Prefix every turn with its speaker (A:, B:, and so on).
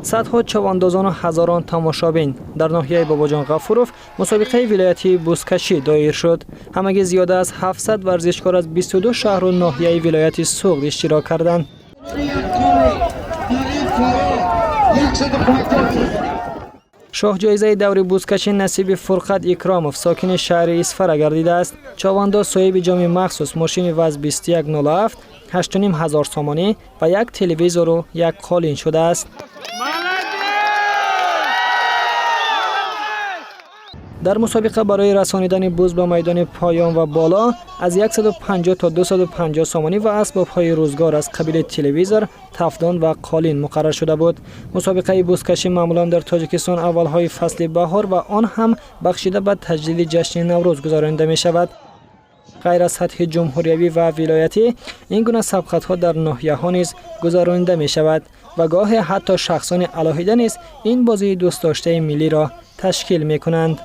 A: Садҳо чавандозону ҳазорон тамошобин. Дар ноҳияи Бобоҷон Ғафуров мусобиқаи вилоятии бузкашӣ доир шуд. Ҳамагӣ зиёда аз 700 варзишкор аз 22 шаҳру ноҳияи вилояти Суғд иштирок карданд. Шоҳҷоизаи даври бузкашӣ насиби Фурқат Икромов, сокини шаҳри Исфара гардидааст. Чавандоз соҳиби ҷоми махсус, мошини ВАЗ 2107, 8,5 ҳазор сомонӣ ва як телевизору як қолин шудааст. Дар мусобиқа барои расонидани буз ба майдони поён ва боло аз 150 то 250 сомонӣ ва асбобҳои рӯзгор аз қабили телевизор, тафдон ва қолин муқаррар шуда буд. Мусобиқаи бузкашӣ маъмулан дар Тоҷикистон аввалҳои фасли баҳор ва он ҳам бахшида ба таҷлили ҷашни Наврӯз гузаронида мешавад. Ғайр аз сатҳи ҷумҳуриявӣ ва вилоятӣ, ин гуна сабқатҳо дар ноҳияҳо низ гузаронида мешавад ва гоҳе ҳатто шахсони алоҳида низ ин бозии дӯстдоштаи миллиро ташкил мекунанд.